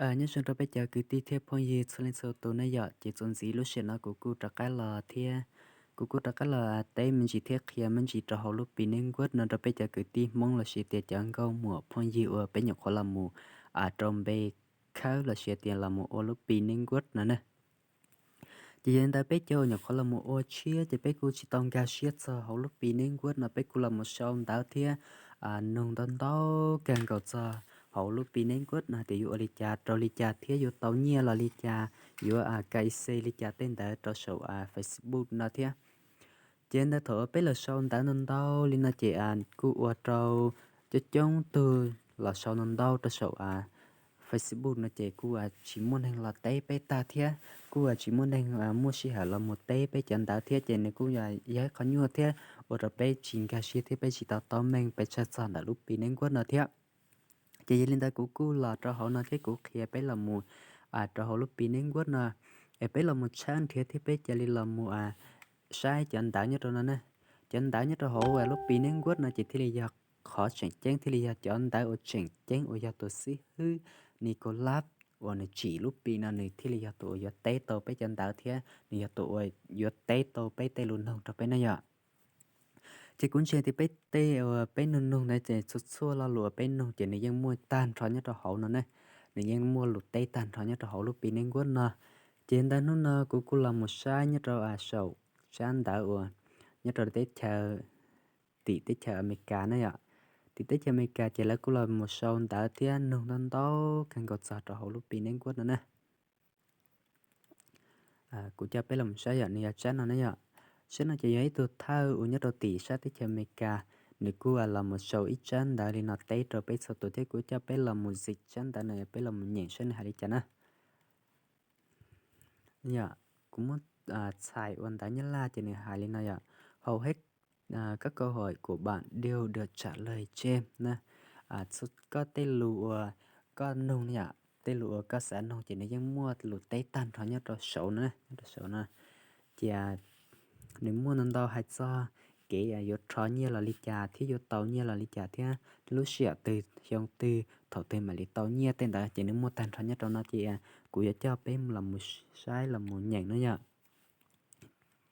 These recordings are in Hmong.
Nyob zoo rau peb cov kwv tij thiab phooj ywg txhua leej txhua tus na yom, ces txuas ntxiv lub sij hawm no kuv kuj rov qab los thiab, kuv kuj rov qab los teb me ntsis thiab qhia me ntsis rau hauv lub pi neb nkuaj no rau peb cov kwv tij Hmoob los sis tias cov nkauj muam phooj ywg uas peb nyuam qhuav los mus rau npe khawb los sis tias los mus ua lub pi neb nkuaj no na. Ces yog li ntawd peb cov uas nyuam qhuav los mus ua tshiab ces peb kuj tsis tau nkag siab txog hauv lub pi neb nkuaj no, peb kuj los mus sau ntawv thiab nug ntau ntau kawg nkaus txog hauv lub pi neb nkuaj no tias yuav ua li cas rau li cas thiab yuav tau nyiaj los li cas, yuav K Y C li cas tej ntawd rau saum Facebook no thiab. Ces ntawd thaum peb los sau ntawv ntau ntau li no ces kuj ua rau coob coob tug los sau ntau ntau rau saum Facebook no ces kuj tsis muaj neeg los teb peb tag thiab kuj tsis muaj neeg muaj sij hawm los mus teb peb cov ntawv thiab ces nws kuj yog ib qho nyuaj thiab ua rau peb tsis nkag siab thiab peb tsis tau taub meej pes tsawg txog ntawm lub pi neb nkuaj no thiab. Ces yog li ntawd kuv kuj los rau hauv no thiab kuv qhia peb los mus rau hauv lub pi neb nkuaj no es peb los mus tshawb nrhiav thiab peb cia li los mus saib cov ntawv nyob rau no na. Cov ntawv nyob rau hauv lub pi neb nkuaj no ces thiaj li yog qhov tseem ceeb, thiaj li yog cov ntawv uas tseem ceeb uas yog tus xib hwb Nicholas uas nws tsim lub pi no nws thiaj li yog tus uas yuav teb tau peb cov ntawv thiab nws yog tus uas yuav teb tau peb tej lus nug rau peb na yom. Ces kuv ntseeg tias peb tej uas peb nug nug ntawd ces txhua txhua lo lus uas peb nug ces nws yeej muaj tag nrho nyob rau hauv no ne, nws yeej muaj lus teb tag nrho nyob rau hauv lub pi neb nkuaj no. Ces ntawm hnub no kuv kuj los mus saib nyob rau saum tsab ntawv uas nyob rau teb chaws, tim teb chaws Amelikas na yom. Tim teb chaws Amelikas ces lawv kuj los mus sau ntawv thiab nug ntau ntau kawg nkaus txog rau hauv lub pi neb nkuaj no na. Kuv coj peb los saib yom, nws yog tsab no ne yom. Tsab no ces yog ib tug thawj uas nyob rau tim sab teb chaws Amelikas, nws kuj los mus sau ib tsab ntawv li no teb rau peb txhua tus thiab kuv coj peb los mus zim tsab ntawv no, peb los mus nyeem saib nws hais li cas na. Yog, kuv muab txhais ua ntawv Nyab Laj ces nws hais li no yom: Hầu hết các câu hỏi của bạn đều được trả lời trên na. Koj tej lus uas koj nug yom, tej lus uas koj xav nug ces nws yeej muaj lus teb tag nrho nyob rau saum no, nyob rau saum no. Ces nws muaj ntau ntau hais txog kev yuav rho nyiaj los li cas thiab yuav tau nyiaj los li cas thiab lub sij hawm twg xyoo twg thaum twg mam li tau nyiaj tej ntawd ces nws muaj tag nrho nyob rau no ces kuv yuav coj peb los mus saib los mus nyeem no yom.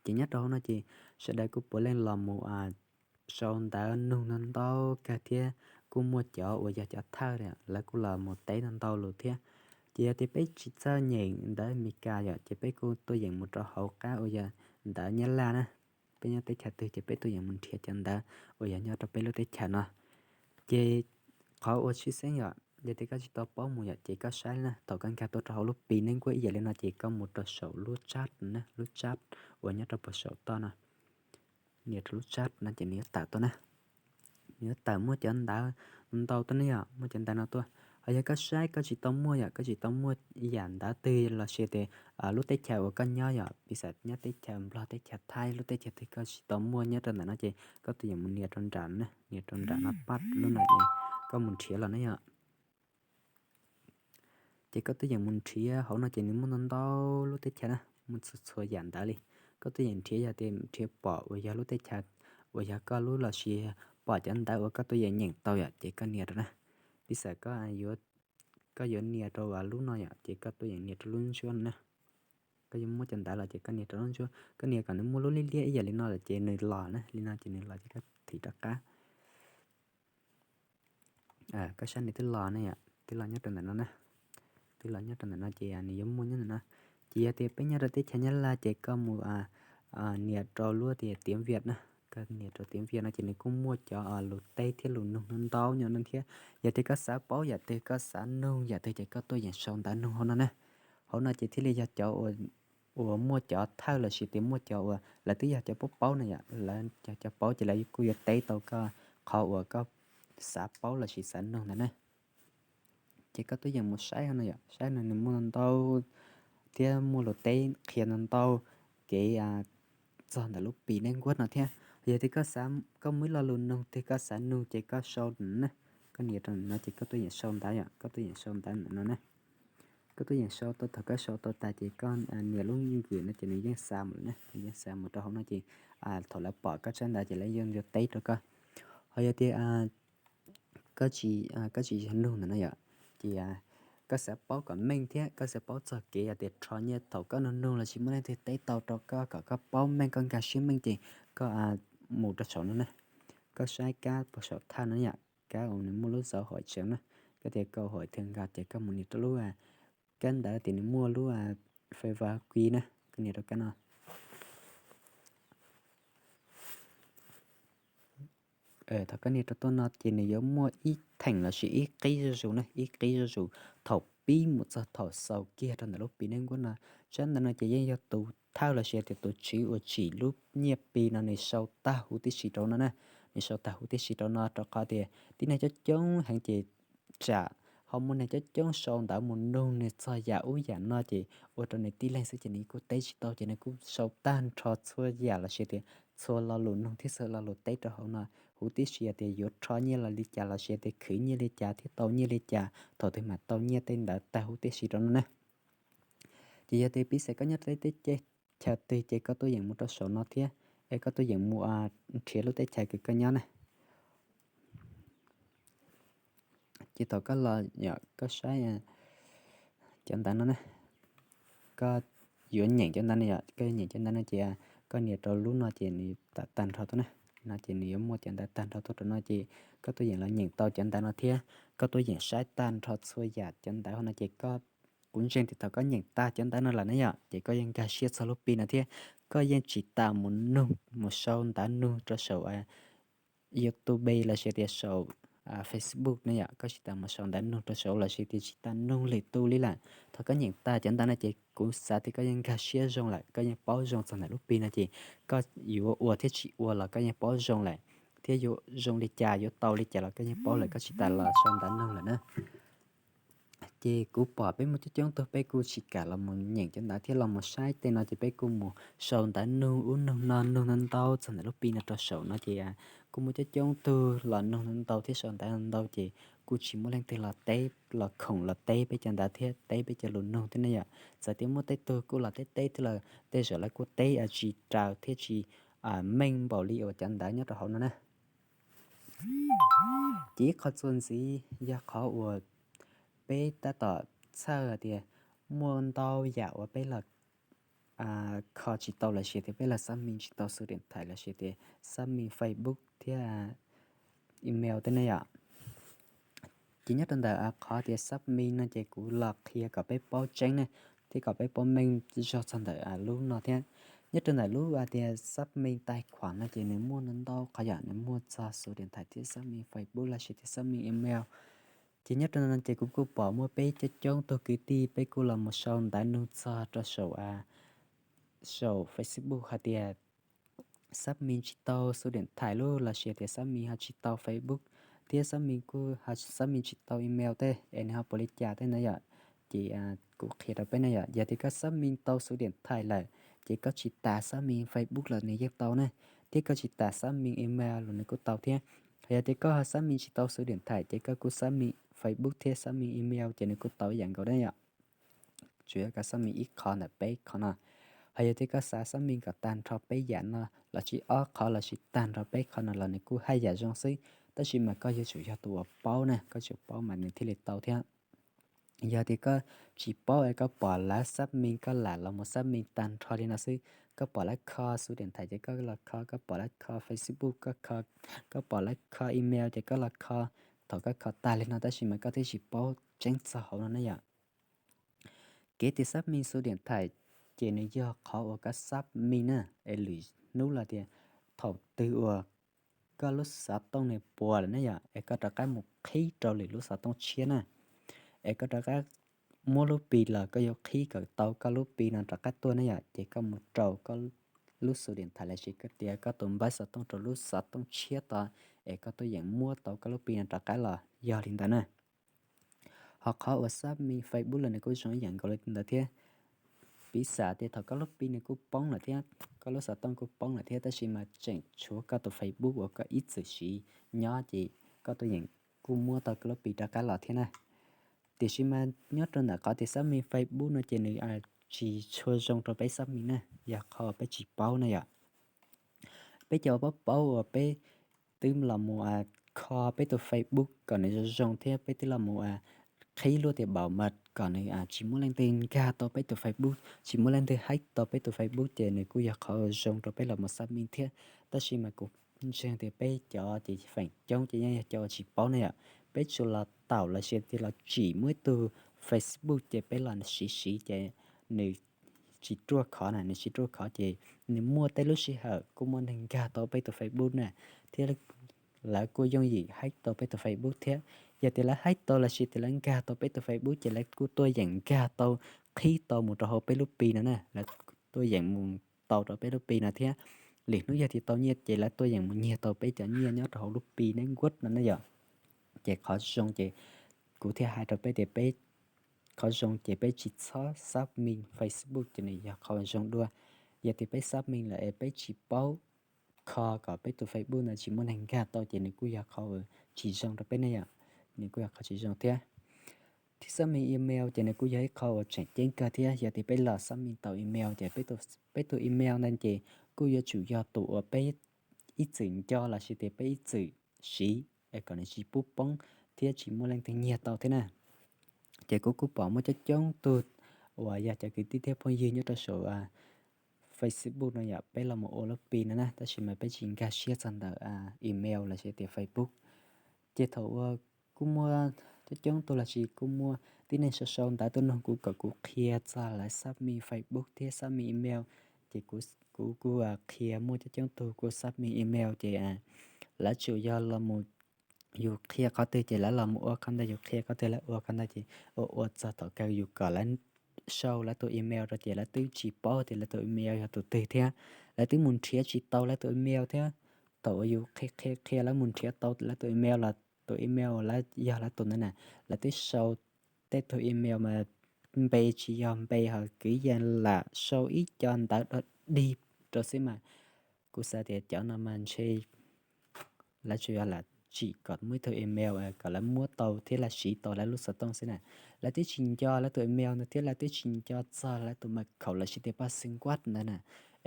Ces nyob rau hauv no ces sawv daws kuj puav leej los mus sau ntawv nug ntau ntau kawg thiab kuj muaj cov uas yog cov thawj lawv kuj los mus teb ntau ntau lus thiab. Ces yog tias peb tsis txawj nyeem ntawv Amelikas yom ces peb kuj tuaj yeem mus rau hauv qab uas yog ntawv Nyab Laj na. Peb nyob teb chaws twg ces peb tuaj yeem mus nrhiav cov ntawv uas yog nyob rau peb lub teb chaws no. Ces qhov uas tshwj xeeb yom, yog tias koj tsis tau paub mus yom ces koj saib na, thaum koj nkag tuaj rau hauv lub pi neb nkuaj ib yam li no ces koj mus rau saum lub chat na, lub chat uas nyob rau puag saum toj no, nias rau lub chat no ces nws yuav tawm tuaj na. Nws yuav tawm muaj cov ntawv ntau tuaj ne yom, muaj cov ntawv no tuaj. Ho yog koj saib koj tsis tau muaj yom, koj tsis tau muaj yam ntawv twg los sis tias lub teb chaws uas koj nyob yom, piv xam nyob teb chaws Nplog, teb chaws Thaib, lub teb chaws twg koj tsis tau muaj nyob rau ntawm no ces koj tuaj yeem mus nias rau nram, nias rau nram no pab lub no ces koj mus nrhiav los na yom. Ces koj tuaj yeem mus nrhiav hauv no ces nws muaj ntau ntau lub teb chaws na, muaj txhua txhua yam ntawv li. Koj tuaj yeem nrhiav, yog tias nrhiav pom uas yog lub teb chaws uas yog koj lub los sis pom cov ntawv uas koj tuaj yeem nyeem tau yom ces koj nias rau na. Piv xam koj yuav nias rau lub no yom ces koj tuaj yeem nias rau lub ntsuab no na. Koj yuav muab cov ntawv los ces koj nias rau lub ntsuab, koj nias kom nws muaj lub liab liab ib yam li no lawm ces nws los na, li no ces nws los ces koj thim rov qab. Koj saib nws twb los ne yom, twb los nyob rau ntawm no na, twb los nyob rau ntawm no ces nws yuav muaj nyob ntawm no. Ces yog tias peb nyob rau teb chaws Nyab Laj ces koj mus nias rau lub tias tiếng Việt na, koj nias rau tiếng Việt no ces nws kuj muaj cov lus teb thiab lus nug ntau ntau nyob no thiab. Yog tias koj xav paub yam twg, koj xav nug yam twg ces koj tuaj yeem sau ntawv nug hauv no na. Hauv no ces thiaj li yog cov uas muaj cov thawj los sis tias muaj cov uas lawv twb yog cov paub paub na yom, lawv cov paub ces lawv kuj yuav teb tau koj qhov uas koj xav paub los sis xav nug ntawd na. Ces koj tuaj yeem mus saib hauv no yom, saib no nws muaj ntau thiab muaj lus teb qhia ntau ntau kev txog ntawm lub pi neb nkuaj no thiab. Yog tias koj xav, koj muaj ib lo lus nug twg koj xav nug ces koj sau na, koj nias rau no ces koj tuaj yeem sau ntawv yom, koj tuaj yeem sau ntawv ntawm no na. Koj tuaj yeem sau tau, thaum koj sau tau tas ces koj nias lub nkws no ces nws yeej xa mus lawm na, nws yeej xa mus rau hauv no ces thaum lawv pom koj tsab ntawv ces lawv yeej yuav teb rau koj. Ho yog tias koj tsis, koj tsis nug ntawm no yom, ces koj xav paub kom meej thiab koj xav paub txog kev hais tias rho nyiaj thaum koj nug nug los sis muaj leej twg teb tau rau koj kom koj paub meej koj nkag siab meej ces koj mus rau saum no na. Koj saib kab puag saum thaj no yom, kab uas nws muaj lub zauv hauv tsev na, koj tias koj hauv thw nkas ces koj mus nias rau lub kab ntawd tias nws muaj lub fais vas kui na, koj nias rau kab no. Thaum koj nias rau tuaj no ces nws yuav muaj ib theem los sis ib qib zuj zus na, ib qib zuj zus thaum pib mus txog thaum xaus kiag rau ntawm lub Pi Network no. Tsab ntawv no ces yeej yog tus thawj los sis tias tus tswv uas tsim lub nyiaj Pi no nws sau tag huv tib si rau no na. Nws sau tag huv tib si rau no rau qhov tias tib neeg coob coob heev ces tsam ho muaj neeg coob coob sau ntawv mus nug nws txog yam ub yam no ces ua rau nws tib leeg xwb ces nws kuj teb tsis tau ces nws kuj sau tag nrho txhua yam los sis tias txhua lo lus nug thiab txhua lo lus teb rau hauv no huv tib si tias yuav rho nyiaj los li cas los sis tias khwv nyiaj li cas thiab tau nyiaj li cas, thaum twg mam tau nyiaj tej ntawd tag huv tib si rau no na. Ces yog tias piv xam koj nyob rau teb chaws twg ces koj tuaj yeem mus rau saum no thiab, es koj tuaj yeem mus nrhiav lub teb chaws kws koj nyob na. Ces thaum koj los yom koj saib cov ntawv no na, koj yuav nyeem cov ntawv no yom, koj yuav nyeem cov ntawv no ces koj nias rau lub no ces nws tawm tag nrho tuaj na. No ces nws yuav muaj cov ntawv tag nrho tuaj rau no ces koj tuaj yeem los nyeem tau cov ntawv no thiab koj tuaj yeem saib tag nrho txhua yam cov ntawv no ces koj, kuv ntseeg tias thaum koj nyeem tag cov ntawv no lawm na yom ces koj yeej nkag siab txog lub Pi no thiab koj yeej tsis tas mus nug mus sau ntawv nug rau saum YouTube los sis tias saum Facebook ne yom, koj tsis tas mus sau ntawv nug rau saud los sis tias tsis tas nug lwm tus li lawm. Thaum koj nyeem tag cov ntawv no ces kuv xav tias koj yeej nkag siab zoo lawm, koj yeej paub zoo txog ntawm lub Pi no ces koj yuav ua thiab tsis ua los koj yeej paub zoo lawm, thiab yuav zoo li cas yuav tau li cas los koj yeej paub lawm, koj tsis tas los sau ntawv nug lawm na. Ces kuv pom peb muaj coob coob tug peb kuj tsis kam los mus nyeem cov ntawd thiab los mus saib tej no ces peb kuj mus sau ntawv nug ub nug no nug ntau ntau txog ntawm lub Pi no rau saum no ces kuj muaj coob coob tug los nug ntau ntau thiab sau ntawv ntau ces kuj tsis muaj leej twg los teb los khoom los teb peb cov ntawv thiab teb peb cov lus nug thiab ne yom. Txawm tias muaj tej tug kuj los teb teb thiab los tej zaum lawv kuj teb tsis raws thiab tsis meej npaum li uas cov ntawv nyob rau hauv no na. Ces ib qho txuas ntxiv yog qhov uas peb tab tom txhawj hais tias muaj ntau yam uas peb los kho tsis tau los sis tias peb los xác minh tsis tau số điện thoại los sis tias xác minh Facebook thiab email tej ne yom. Ces nyob rau ntawm qhov tias xác minh no ces kuv los qhia kom peb paub tseeb ne, thiab kom peb paub meej zog txog ntawm lub no thiab. Nyob rau ntawm lub tias xác minh tài khoản no ces nws muaj ntau ntau qhov yom, nws muaj txog số điện thoại thiab xác minh Facebook los sis tias xác minh email. Ces nyob rau no ces kuv kuj pom muaj peb coob coob tug kwv tij peb kuj los mus sau ntawv nug txog rau saum saum Facebook hais tias xác minh tsis tau số điện thoại lub los sis tias xác minh ho tsis tau Facebook, thiab xác minh kuj xác minh tsis tau email tej es nws ho puas li cas tej na yom. Ces kuv qhia rau peb na yom, yog tias koj xác minh tau số điện thoại lawm ces koj tsis tas xác minh Facebook los nws yeej tau na, thiab koj tsis tas xác minh email los nws kuj tau thiab. Yog tias koj xác minh tsis tau số điện thoại ces koj kuj xác minh Facebook thiab xác minh email ces nws kuj tau ib yam nkaus na yom. Tsuas yog koj xác minh ib qho ntawm peb qho no. Ho yog tias koj xav xác minh kom tag nrho peb yam no los sis ob qho los sis tag nrho peb qho no los nws kuj haj yam zoo xwb, tab sis mas koj yuav tsum yog tus uas paub na, koj tsum paub mas nws thiaj li tau thiab. Yog tias koj tsis paub es koj pom lawv xác minh koj lam los mus xác minh tag nrho li no xwb, koj pom lawv kho số điện thoại ces koj los kho, koj pom lawv kho Facebook koj kho, koj pom lawv kho email ces koj los kho, thaum koj kho tag li no tab sis mas koj twb tsis paub tseeb txog hauv no na yom. Kev tias xác minh số điện thoại ces nws yog qhov uas koj xác minh na, es lwm hnub los tias thaum twg uas koj lub xov tooj nws puas lawm ne yom, es koj rov qab mus qhib rau lwm lub xov tooj tshiab na, es koj rov qab muab lub Pi los koj yuav qhib kom tau koj lub Pi no rov qab tuaj ne yom, ces koj mus rau koj lub số điện thoại los sis koj tias koj tus npawb xov tooj rau lub xov tooj tshiab tod, es koj tuaj yeem muab tau koj lub Pi no rov qab los yog li ntawd na. Ho qhov uas xác minh Facebook los nws kuj zoo ib yam nkaus li ntawd thiab. Piv xam tias thaum koj lub Pi nws kuj poob lawm thiab, koj lub xov tooj kuj poob lawm thiab tab sis mas tseem tshuav koj tus Facebook uas koj ib txwm siv nyob ces koj tuaj yeem kuj muab tau koj lub Pi rov qab los thiab na. Tiam sis mas nyob rau ntawm qhov tias xác minh Facebook no ces nws tsis tshua zoo rau peb xác minh na, yog qhov uas peb tsis paub na yom. Peb cov uas paub paub uas peb twb los mus kho peb tus Facebook kom nws zoo zoo thiab peb twb los mus qhib lub tias npau mas kom nws tsis muaj leej twg nkag tau peb tus Facebook, tsis muaj leej twg hack tau peb tus Facebook ces nws kuj yog qhov zoo rau peb los mus xác minh thiab. Tab sis mas kuv ntseeg tias peb cov ces feem coob ces yeej yog cov uas tsis paub ne yom. Peb tsuas los taum los sis tias los tsim muaj ib tug Facebook ces peb los siv siv ces nws tsis ruaj khov na, nws tsis ruaj khov ces nws muaj tej lub sij hawm kuj muaj neeg nkag tau peb tus Facebook na, thiab lawv kuj yooj yim hack tau peb tus Facebook thiab. Yog tias lawv hack tau los sis tias lawv nkag tau peb tus Facebook ces lawv kuj tuaj yeem nkag tau, qhib tau mus rau hauv peb lub Pi no na, lawv tuaj yeem mus tau rau peb lub Pi no thiab. Lwm hnub yog tias tau nyiaj ces lawv tuaj yeem mus nyiag tau peb cov nyiaj nyob rau hauv lub Pi Network no ne yom. Ces qhov zoo ces kuv thiaj hais rau peb tias peb, qhov zoo ces peb tsis txhob xác minh Facebook ces nws yog qhov zoo dua. Yog tias peb xác minh lawm es peb tsis paub kho kom peb tus Facebook ntawd tsis muaj neeg nkag tau ces nws kuj yog qhov tsis zoo rau peb ne yom, nws kuj yog qhov tsis zoo thiab. Thiab xác minh email ces nws kuj yog ib qho uas tseem ceeb kawg thiab. Yog tias peb los xác minh tau email ces peb tus email ntawd ces kuj yuav tsum yog tus uas peb ib txwm nco los sis tias peb ib txwm siv es kom nws tsis pub poob thiab tsis muaj leej twg nyiag tau thiab na. Ces kuv kuj pom muaj coob coob tug uas yog cov kwv tij thiab phooj ywg nyob rau saum Facebook no yom, peb los mus ua lub Pi no na, tab sis mas peb tsis nkag siab txog ntawm email los sis tias Facebook. Ces thaum uas kuj muaj coob coob tug los sis kuj muaj tib neeg sau sau ntawv tuaj nug kuv kom kuv qhia txog lawv xác minh Facebook thiab xác minh email. Ces kuv kuj qhia muaj coob coob tug kuj xác minh email ces lawv tsuas yog los mus, yus qhia qhov twg ces lawv los mus ua qhov ntawd, yus qhia qhov twg lawv ua qhov ntawd ces ua ua txog thaum kawg yus kom lawv sau lawv tus email rau ces lawv twb tsis paub tias lawv tus email yog tus twg thiab, lawv twb mus nrhiav tsis tau lawv tus email thiab. Thaum uas yus qhia qhia qhia lawv mus nrhiav tau lawv tus email los tus email uas lawv yog lawv tus ntawd na, lawv twb sau tej tug email mas npe tsis yog npe ho kwv yees lam sau ib co ntawv dog dig rau xwb mas kuv xav tias cov no mas ntshe lawv tsuas yog lam tsim kom muaj ib tug email kom lawv muab tau thiab lawv siv tau lawv lub xov tooj xwb na. Lawv twb tsis nco lawv tus email ntawd thiab lawv twb tsis nco txog lawv tus mật khẩu los sis tias password ntawd na.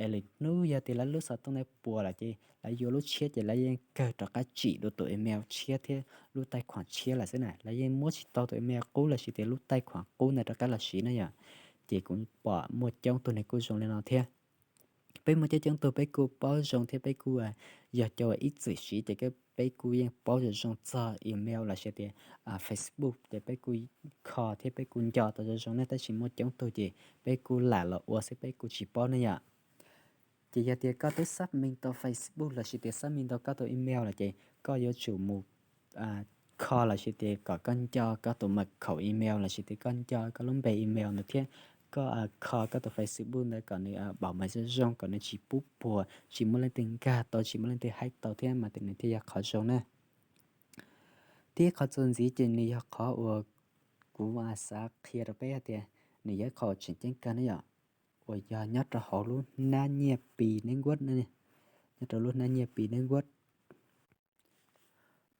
Es lwm hnub yog tias lawv lub xov tooj ntawd puas lawm ces lawv yuav lub tshiab ces lawv yeej kawg rov qab tsim dua tus email tshiab thiab lub tài khoản tshiab lawm xwb na, lawv yeej muab tsis tau tus email qub los sis tias lub tài khoản qub ntawd rov qab los siv na yom. Ces kuv pom muaj coob tug neeg kuj zoo li no thiab. Peb muaj coob coob tug peb kuj paub zoo thiab peb kuj yog cov ib txwm siv ces peb kuj yeej paub zoo zoo txog email los sis tias Facebook ces peb kuj kho thiab peb kuj nco tau zoo zoo na, tab sis muaj coob tug ces peb kuj lam los ua xwb peb kuj tsis paub ne yom. Ces yog tias koj twb xác minh tau Facebook los sis tias xác minh tau koj tus email lawm ces koj yuav tsum mus kho los sis tias kom koj nco koj tus mật khẩu email los sis tias koj nco koj lub npe email ntawd thiab koj kho koj tus Facebook ntawd kom nws bảo mật zoo zoo kom nws tsis pub puas tsis muaj leej twg nkag tau tsis muaj leej twg hack tau thiab mas nws thiaj yog qhov zoo na. Thiab qhov txuas ntxiv ces nws yog qhov uas kuv xav qhia rau peb hais tias nws yog ib qho tseem ceeb kawg ne yom, uas yog nyob rau hauv lub hnab nyiaj Pi Network ne, nyob rau lub hnab nyiaj Pi Network.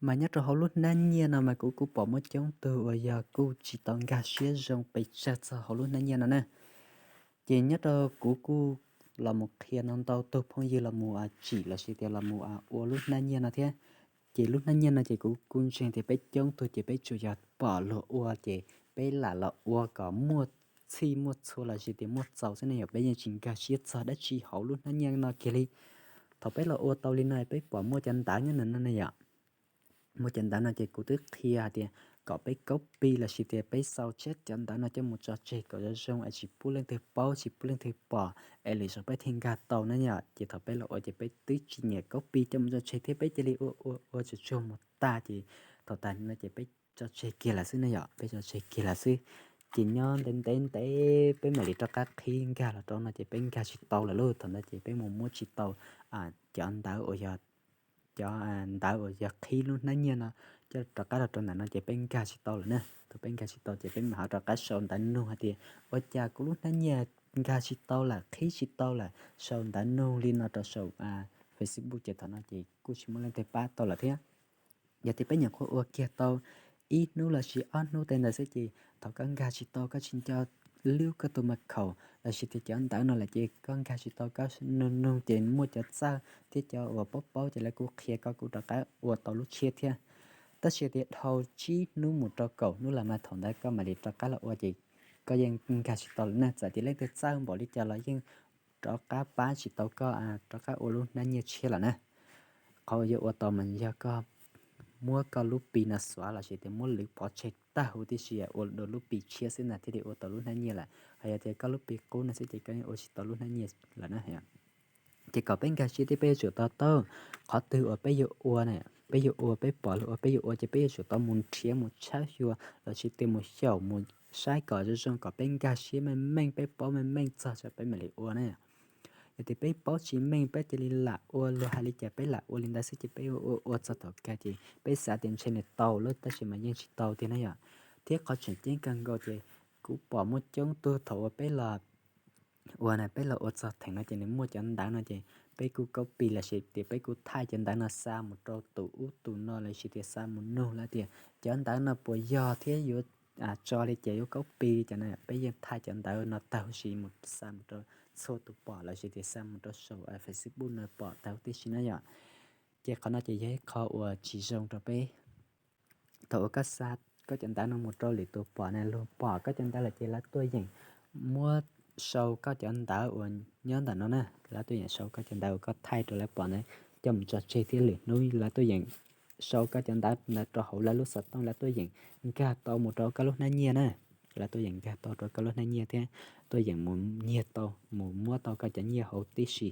Mas nyob rau hauv lub hnab nyiaj no mas kuv kuj pom muaj coob tug uas yog kuj tsis tau nkag siab zoo pes tsawg txog hauv lub hnab nyiaj no na. Ces nyob rau kuv kuj los mus qhia no ntau tug phooj ywg los mus tsim los sis tias los mus ua lub hnab nyiaj no thiab. Ces lub hnab nyiaj no ces kuv kuj ntseeg tias peb coob tug ces peb tsuas yog pom luag ua ces peb lam los ua kom muaj txhij muaj txhua los sis tias muaj txaus xwb ne yom, peb yeej tsis nkag siab txog dab tsi hauv lub hnab nyiaj no kiag li. Thaum peb los ua tau li no peb pom muaj cov ntawv nyob no ne yom. Muaj cov ntawv no ces kuv twb qhia hais tias kom peb copy los sis tias peb sau tshiab cov ntawv no coj mus tso tseg kom zoo zoo es tsis pub leej twg paub tsis pub leej twg pom es lwm zaus peb thiaj nkag tau na yom. Ces thaum peb los ua ces peb twb tsis nyiam copy coj mus tso tseg thiab peb cia li ua ua ua tsuag tsuag mus tag ces thaum tag no ces peb tso tseg kiag lawm xwb ne yom, peb tso tseg kiag lawm xwb. Ces nyob ntev ntev ntev peb mam li rov qab qhib nkag los rau no ces peb nkag tsis tau lawm lauj. Thaum ntawd ces peb mus muab tsis tau cov ntawv uas yog cov ntawv uas yog qhib lub hnab nyiaj no coj rov qab los rau ntawm no ces peb nkag tsis tau lawm na. Thaum peb nkag tsis tau ces peb mam ho rov qab sau ntawv nug hais tias ua cas kuv lub hnab nyiaj nkag tsis tau lawm, qhib tsis tau lawm, sau ntawv nug li no rau saum Facebook ces thaum no ces kuj tsis muaj leej twg pab tau lawm thiab. Yog tias peb nyuam qhuav ua kiag tau ib hnub los sis ob hnub tej ntawd xwb ces thaum koj nkag tsis tau koj tsis nco lub koj tus mật khẩu los sis tias cov ntawv no lawm ces koj nkag tsis tau koj nug nug ces muaj cov txawj thiab cov uas paub paub ces lawv kuj qhia koj kuj rov qab ua tau lub tshiab thiab. Tab sis tias dhau tsib hnub mus rau kaum hnub lawm mas thaum ntawd koj mam li rov qab los ua ces koj yeej nkag tsis tau lawm na. Txawm tias leej twg txawj npaum li cas los yeej rov qab pab tsis tau koj rov qab ua lub hnab nyiaj tshiab lawm na. Qhov uas yuav ua tau mas yog koj muab koj lub Pi no xuav los sis tias muab lwv pov tseg tag huv tib si, ua dua lub Pi tshiab xwb na thiaj li ua tau lub hnab nyiaj lawm. Ho yog tias koj lub Pi qub no xwb ces koj yeej ua tsis tau lub hnab nyiaj lawm na. Ces kom peb nkag siab thiab peb yuav tsum to taub qhov twg uas peb yuav ua na, peb yuav ua peb pom lug ua peb yuav ua ces peb yuav tsum tau mus nrhiav mus tshawb xyuas los sis tias mus xyaum mus saib kom zoo zoo kom peb nkag siab meej meej, peb paub meej meej txog tso peb mam li ua na. Yog tias peb paub tsis meej peb cia li lam ua luag hais li cas peb lam ua li ntawd xwb ces peb ua ua txog thaum kawg ces peb xav tias ntshe nws tau lawm tab sis mas yeej tsis tau tiag na yom. Thiab qhov tseem ceeb kawg nkaus ces kuv pom muaj coob tug thaum uas peb los ua na, peb los ua txog theem no ces nws muaj cov ntawv no ces peb kuj copy los sis tias peb kuj thaij cov ntawv no xa mus rau tus ub tus no los sis tias xa mus nug lawv tias cov ntawv no puas yog thiab yuav tso li cas yuav copy li cas no, peb yeej thaij cov ntawv no tag huv si mus xa mus rau txhua tus pom los sis tias xa mus rau saum Facebook no pom tag huv tib si na yom. Ces qhov no ces yog ib qho uas tsis zoo rau peb. Thaum uas koj xa koj cov ntawv no mus rau lwm tus pom na, luag pom koj cov ntawv lawm ces lawv tuaj yeem muab sau koj cov ntawv uas nyob ntawm no na, lawv tuaj yeem sau koj cov ntawv uas koj thaij rau lawv pom ntawd coj mus tso tseg thiab lwm hnub lawv tuaj yeem sau koj cov ntawv ntawd rau hauv lawv lub xov tooj, lawv tuaj yeem nkag tau mus rau koj lub hnab nyiaj na. Lawv tuaj yeem nkag tau rau koj lub hnab nyiaj thiab tuaj yeem mus nyiag tau mus muab tau koj cov nyiaj hauv tib si.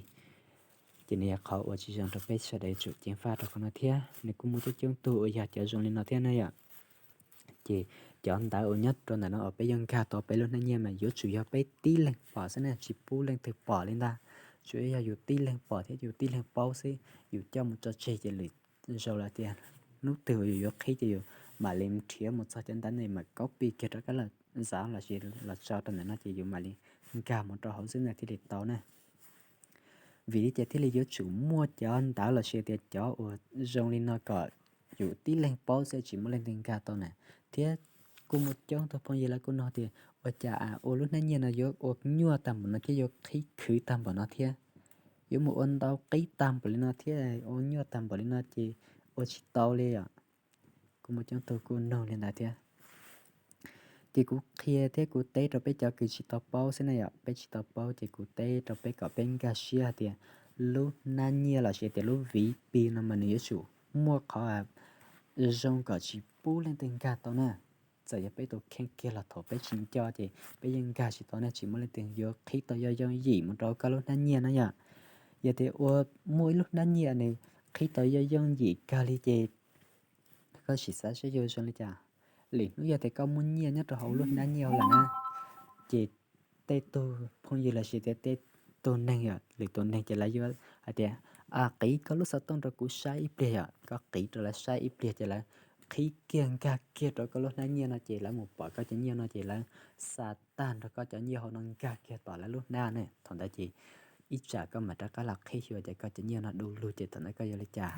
Ces nws yog qhov uas tsis zoo rau peb sawv daws yuav tsum ceev faj rau qhov no thiab. Nws kuj muaj coob coob tug uas yog cov zoo li no thiab na yom. Ces cov ntawv uas nyob rau ntawm no uas peb yuav nkag tau peb lub hnab nyiaj mas yuav tsum yog peb tib leeg pom xwb na, tsis pub leej twg pom li ntag. Tsuas yog yus tib leeg pom thiab yus tib leeg paub xwb, yus coj mus tso tseg ces lwm zaus lawm tias hnub twg uas yus yuav qhib ces yus mam li nrhiav mus txog cov ntawv no mam copy kiag rov qab los zav los sis los tso rau ntawm no ces yus mam li nkag mus rau hauv xwb na thiaj li tau na. Vim li cas thiaj li yuav tsum muaj cov ntawv los sis tias cov uas zoo li no kom yus tib leeg paub xwb tsis muaj leej twg nkag tau na? Thiab kuj muaj coob tug phooj ywg lawv kuj nug tias ua cas ua lub hnab nyiaj no yuav ua nyuaj tag npaum no thiab yuav qhib khwv tag npaum no thiab, yuav mus ua ntau qib tag npaum li no thiab ua nyuaj tag npaum li no ces ua tsis tau li os. Kuj muaj coob tug kuj nug li ntawd thiab. Ces kuv qhia thiab kuv teb rau peb cov kws tsis tau paub xwb na yom, peb tsis tau paub ces kuv teb rau peb kom peb nkag siab hais tias lub hnab nyiaj los sis tias lub vis Pi no mas nws yuav tsum muaj qhov zoo kom tsis pub leej twg nkag tau na. Txawm yog peb tus kheej kiag los thaum peb tsis nco ces peb yeej nkag tsis tau ne, tsis muaj leej twg yuav qhib tau yooj yooj yim mus rau koj lub hnab nyiaj na yom. Yog tias ua muaj ib lub hnab nyiaj nws qhib tau yooj yooj yim kawg li ces koj sim xav saib yuav zoo li cas. Lwm hnub yog tias koj muaj nyiaj nyob rau hauv lub hnab nyiaj hauv lawm na, ces tej tug phooj ywg los sis tias tej tug neeg yom, lwm tus neeg ces lawv yuav hais tias qiv koj lub xov tooj rau kuv saib ib pliag yom, koj qiv rau lawv saib ib pliag ces lawv qhib kiag nkag kiag rau koj lub hnab nyiaj no ces lawv mus pom koj cov nyiaj no ces lawv xa tag nrho koj cov nyiaj hauv no nkag kiag tom lawv lub hnab ne. Thaum ntawd ces ib tsam koj mam rov qab los qhib xyuas ces koj cov nyiaj no du lug ces thaum ntawd koj yuav li cas?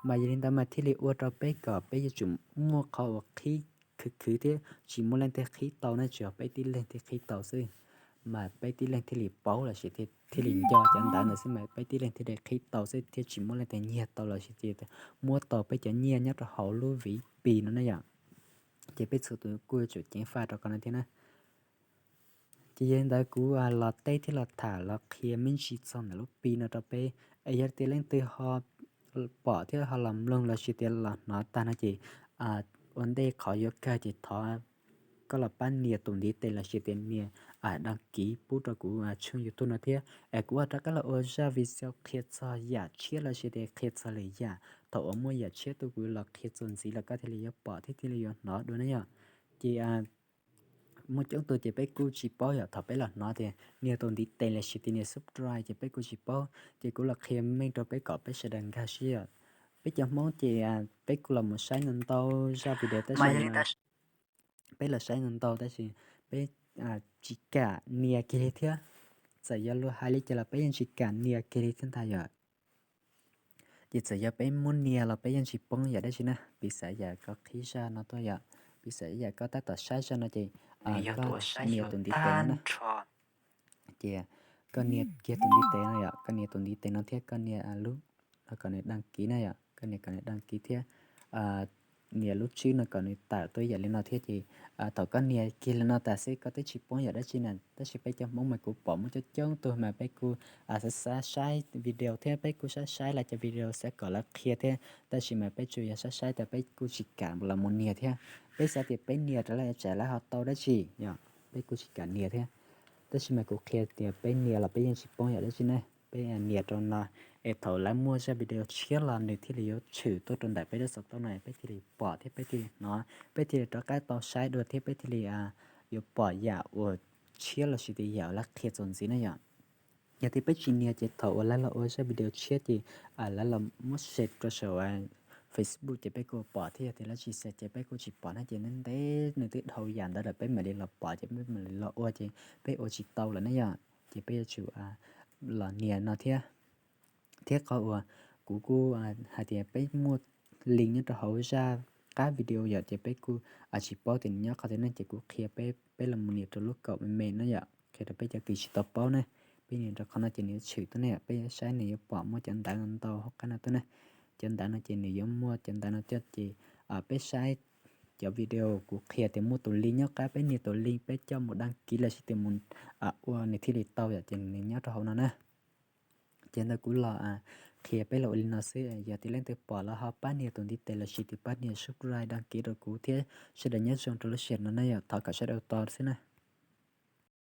Mas yog li ntawd mas thiaj li ua rau peb kom peb yuav tsum muaj qhov uas qhib khwv khwv thiab tsis muaj leej twg qhib tau na, tsuas yog peb tib leeg thiaj qhib tau xwb. Mas peb tib leeg thiaj li paub los sis thiaj li nco cov ntawv ntawd xwb mas peb tib leeg thiaj li qhib tau xwb thiaj tsis muaj leej twg nyiag tau los sis muab tau peb cov nyiaj nyob rau hauv lub vis Pi no na yom. Ces peb txhua tus kuj yuav tsum ceev faj rau qhov no thiab na. Ces yog li ntawd kuv los teb thiab los tham los qhia me ntsis txog ntawm lub Pi no rau peb, es yog tias leej twg ho pom thiab ho los mloog los sis tias los hnov tag no ces ua ntej qhov yuav kawg ces thov koj los pab nias tus ntiv tes los sis tias nias đăng ký pub rau kuv tshooj YouTube no thiab. Es kuv ua rov qab los ua zaj video qhia txog yam tshiab los sis tias qhia txog lwm yam. Thaum uas muaj yam tshiab tuaj kuv los qhia txuas ntxiv los koj thiaj li yuav pom thiab thiaj li yuav hnov dua na yom. Ces muaj coob tug ces peb kuj tsis paub yom, thaum peb los hnov tias nias tus ntiv tes los sis tias nias subscribe ces peb kuj tsis paub. Ces kuv los qhia meej rau peb kom peb sawv daws nkag siab yom. Peb cov Hmoob ces peb kuj los mus saib ntau ntau zaj video tab sis peb los saib ntau ntau tab sis peb tsis kam nias kiag li thiab. Txawm yuav luag hais li cas los peb yeej tsis kam nias kiag li thiab ntag yom. Ces txawm yog peb muab nias los peb yeej tsis poob yam dab tsi na. Piv xam yam koj qhib zaj no tuaj yom, piv xam yam koj tab tom saib zaj no ces koj nias tus ntiv tes no na. Ces koj nias kiag tus ntiv tes no yom, koj nias tus ntiv tes no thiab koj nias lub, kom nws đăng ký na yom, koj nias kom nws đăng ký thiab nias lub tswb no kom nws tawm tuaj yam li no thiab ces thaum koj nias kiag li no tas xwb koj twb tsis poob yam dab tsi na, tab sis peb cov Hmoob mas kuv pom muaj coob coob tug mas peb kuj xav xav saib video thiab peb kuj saib saib lawv cov video xav kom lawv qhia thiab, tab sis mas peb tsuas yog saib saib tas peb kuj tsis kam los mus nias thiab. Peb xav tias peb nias rau lawv tsam lawv ho tau dab tsi yom, peb kuj tsis kam nias thiab. Tab sis mas kuv qhia tias peb nias los peb yeej tsis poob yam dab tsi ne, peb nias rau no es thaum lawv muaj zaj video tshiab los nws thiaj li yuav tshwm tuaj rau ntawm peb lub xov tooj no peb thiaj li pom thiab peb thiaj li hnov, peb thiaj li rov qab tau saib dua thiab peb thiaj li yuav pom yam uas tshiab los sis tias yam uas lawv qhia txuas ntxiv na yom. Yog tias peb tsis nias ces thaum uas lawv los ua zaj video tshiab ces lawv los muab share rau saum Facebook ces peb kuj pom thiab, yog tias lawv tsis share ces peb kuj tsis pom na, ces ntev ntev nws twb dhau yam ntawd lawm peb mam li los pom ces peb mam li los ua ces peb ua tsis tau lawm na yom. Ces peb yuav tsum los nias no thiab. Thiab qhov uas kuv kuj hais tias peb muaj link nyob rau hauv zaj qab video yom, ces peb kuj tsis paub tias nws nyob qhov twg ne, ces kuv qhia peb, peb los mus nias rau lub kaum me me no yom, qhia rau peb cov kws tsis tau paub ne. Peb nias rau qhov no ces nws yuav tshwm tuaj ne, peb yuav saib nws yuav pom muaj cov ntawv no ntau hauv qab no tuaj ne. Cov ntawv no ces nws yuav muaj cov ntawv no coj ces peb saib cov video kuv qhia tias muaj tus link nyob qab, peb nias tus link peb coj mus đăng ký los sis tias mus ua nws thiaj li tau yom, ces nws nyob rau hauv no na. Ces ntawd kuv los qhia peb los ua li no xwb, yog tias leej twg pom los ho pab nias tus ntiv tes los sis tias pab nias subscribe đăng ký rau kuv thiab. Sawv daws nyob zoo rau lub sij hawm no na yom, thov kom sawv daws tos xwb na.